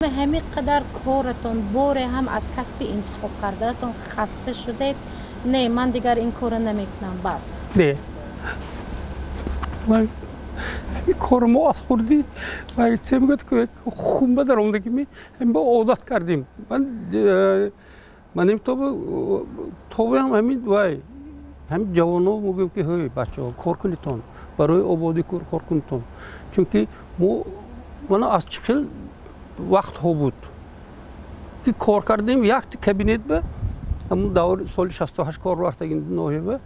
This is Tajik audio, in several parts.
Ҳамин қадар коратон боре ҳам аз касби интихоб кардаатон хаста шудед? Не, ман дигар ин корро намекунам, бас. Не, кори мо аз хурдӣ, че мегӯяд, хунба даромада, ки ба одат кардем. Манем тобеам ҳамин вай ҳамин ҷавонҳо мегӯем, ки ҳой, бачаҳо, кор кунедтон, барои ободӣ кор кунедтон, чунки мо мана аз чӣ хел вақтҳо буд, ки кор кардем. Якта кабинет ба ҳамун даври соли 68 кор рафтаги ноҳияба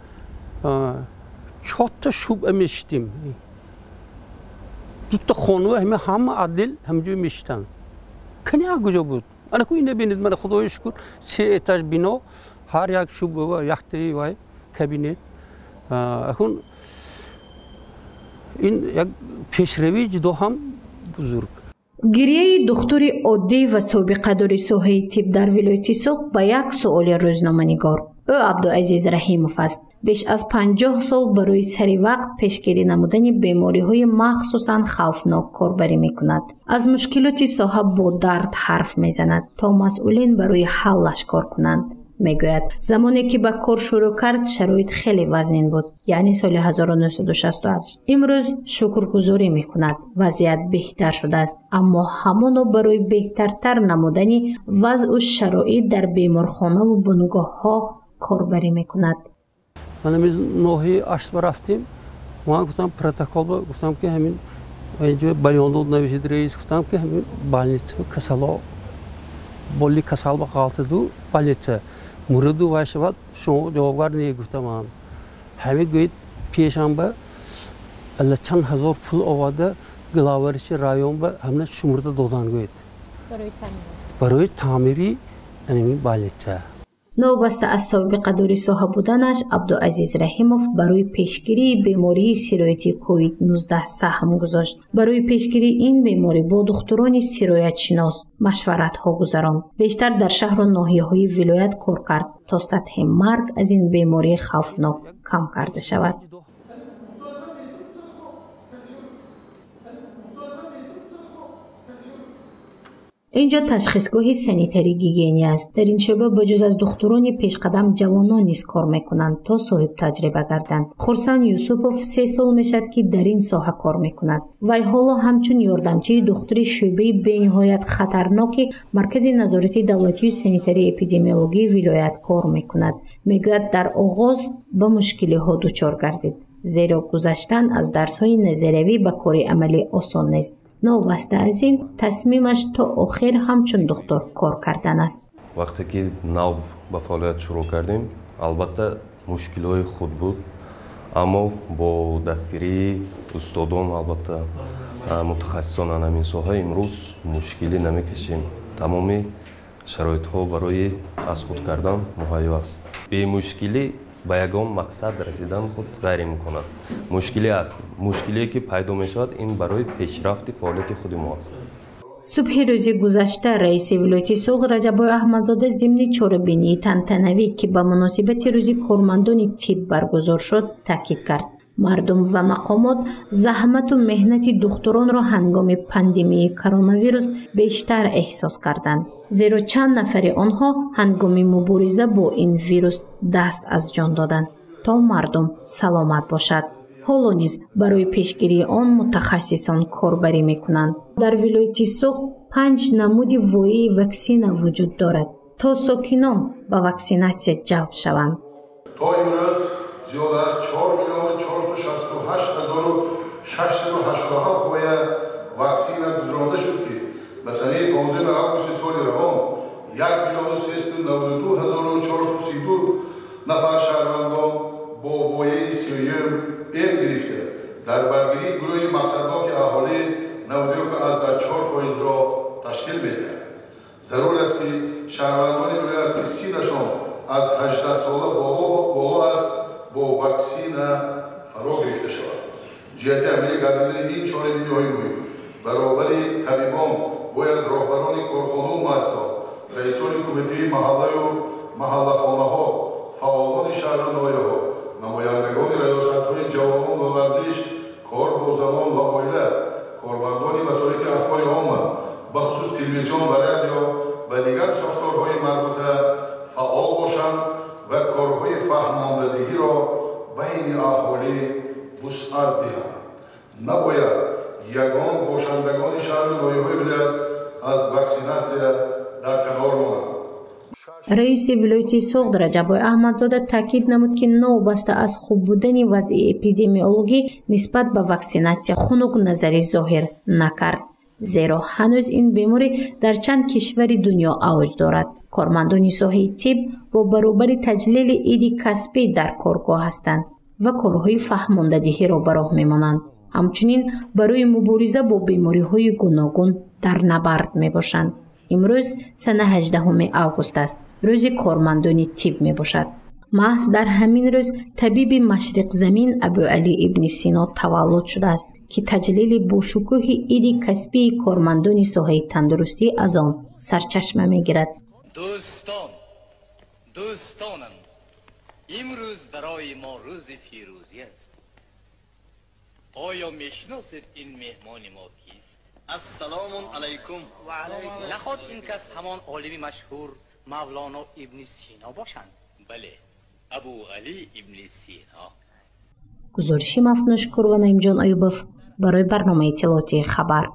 чорта шӯъба мешитем, дута хонава, ҳама ҳама отдел ҳамҷо мешитанд. Кани як куҷо буд? Ана ку ина бинед, мана, худои шукр, се этаж бино, ҳар як шӯъба яктаи вай кабинет. Акун ин як пешравии ҷудо ҳам бузург. Гирияи духтури оддӣ ва собиқадори соҳаи тиб дар вилояти Суғд ба як суоли рӯзноманигор. Ӯ Абдуазиз Раҳимов аст. Беш аз 50 сол барои сари вақт пешгирӣ намудани бемориҳои махсусан хавфнок корбарӣ мекунад. Аз мушкилоти соҳа бо дард ҳарф мезанад, то масъулин барои ҳаллаш кор кунанд. Мегӯяд, замоне ки ба кор шурӯъ кард, шароит хеле вазнин буд, яъне соли 1968. Имрӯз шукргузорӣ мекунад, вазъият беҳтар шудааст, аммо ҳамоно барои беҳтартар намудани вазъу шароит дар беморхонаву бунгоҳҳо корбарӣ мекунад. Ман ҳамин ноҳияи Аштба рафтем, ман гуфтам, протоколба гуфтам, ки ҳамин инҷо баёнот нависед, раис, гуфтам, ки ҳамин больница касало боли касал ба ғалтаду больница муриду вай шавад, шумо ҷавобгар не, гуфтам. Ман ҳамин гӯед, пешанба алла чанд ҳазор пул оварда, главврачи районба ҳамина шумурда додан, гӯед, барои таъмири ҳамин больница. Новобаста аз собиқадори соҳа буданаш, Абдуазиз Раҳимов барои пешгирии бемории сирояти ковид-19 саҳм гузошт. Барои пешгирии ин беморӣ бо духтурони сироятшинос машваратҳо гузаронд. Бештар дар шаҳру ноҳияҳои вилоят кор кард, то сатҳи марг аз ин бемории хавфнок кам карда шавад. Ин ҷо ташхисгоҳи санитарӣ гигиенӣ аст. Дар ин шӯъба ба ҷуз аз духтурони пешқадам ҷавонон низ кор мекунанд, то соҳибтаҷриба гарданд. Хурсанд Юсупов 3 сол мешавад, ки дар ин соҳа кор мекунад. Вай ҳоло ҳамчун ёрдамчии духтури шӯъбаи бениҳоят хатарноки Маркази назорати давлатию санитарии эпидемиологии вилоят кор мекунад. Мегӯяд, дар оғоз ба мушкилиҳо дучор гардид, зеро гузаштан аз дарсҳои назариявӣ ба кори амалӣ осон нест. Новобаста аз ин, тасмимаш то охир ҳамчун духтур кор кардан аст. Вақте ки нав ба фаъолият шурӯъ кардем, албатта, мушкилиҳои худ буд, аммо бо дастгирии устодон, албатта, мутахассисон ҳамин соҳа, имрӯз мушкилӣ намекашем. Тамоми шароитҳо барои аз худ кардан муҳайё аст. Бемушкилӣ ба ягон мақсад расидан худ ғайриимкон аст. Мушкилӣ аст, мушкилие ки пайдо мешавад, ин барои пешрафти фаъолияти худи мо аст. Субҳи рӯзи гузашта раиси вилояти Суғд Раҷаббой Аҳмадзода зимни чорабинии тантанавӣ, ки ба муносибати Рӯзи кормандони тиб баргузор шуд, таъкид кард: мардум ва мақомот заҳмату меҳнати духтуронро ҳангоми пандемияи коронавирус бештар эҳсос карданд, зеро чанд нафари онҳо ҳангоми мубориза бо ин вирус даст аз ҷон доданд, то мардум саломат бошад. Ҳоло низ барои пешгирии он мутахассисон корбарӣ мекунанд. Дар вилояти Суғд панҷ намуди вояи ваксина вуҷуд дорад, то сокинон ба ваксинатсия ҷалб шаванд. То имрӯз зиёда аз 4 миллиону 468 ҳазору 687 воя ваксина гузаронда шуд, ки ба санаи 15 августи соли равон 1 миллиону 392 ҳазору 432 нафар шаҳрвандон бо вояи сеюм эм гирифта, дар баргирии гурӯҳи мақсадноки аҳолӣ 91,4 фоизро ташкил медиҳад. Зарур аст, ки шаҳрвандони вилоят, ки синнашон аз 18 сола боло аст, бо ваксина фаро гирифта шавад. Ҷиҳати амалӣ гардидани ин чорабиниҳои муҳим баробари табибон бояд роҳбарони корхонаву муассисаҳо, раисони кумитаи маҳаллаю маҳаллахонаҳо, фаъолони шаҳру ноҳияҳо, намояндагони раёсатҳои ҷавонон ва варзиш, кор бо занон ва оила, кормандони васоити ахбори омма, Бахусус телевизион ва радио ва дигар сохторҳои марбута фаъол бошанд ва корҳои фаҳмондадиҳиро байни аҳолӣ вусъат диҳанд. Набояд ягон бошандагони шаҳру ноҳияҳои вилоят аз ваксинатсия дар канор монанд. Раиси вилояти Суғд Раҷаббой Аҳмадзода таъкид намуд, ки новобаста аз хуб будани вазъи эпидемиологӣ нисбат ба ваксинатсия хунукназарӣ зоҳир накард, зеро ҳанӯз ин беморӣ дар чанд кишвари дунё авҷ дорад. Кормандони соҳаи тиб бо баробари таҷлили иди касбӣ дар коргоҳ ҳастанд ва корҳои фаҳмондадиҳиро ба роҳ мемонанд. Ҳамчунин барои мубориза бо бемориҳои гуногун дар набард мебошанд. Имрӯз сана 18 август аст, рӯзи кормандони тиб мебошад. Маҳз дар ҳамин рӯз табиби машриқзамин Абуалӣ ибни Сино таваллуд шудааст, ки таҷлили бошукӯҳи иди касбии кормандони соҳаи тандурустӣ аз он сарчашма мегирад. Дӯстон, дӯстонам, имрӯз барои мо рӯзи фирӯзӣ аст. Оё мешиносед ин меҳмони мо кист? Ассалому алайкум. Наход ин кас ҳамон олими машҳур Мавлоно ибни Сино бошанд? Бале, Абу Али ибни Сино. Гузориши Мафтуншукур ва Наимҷон Аюбов барои барномаи иттилоотии «Хабар».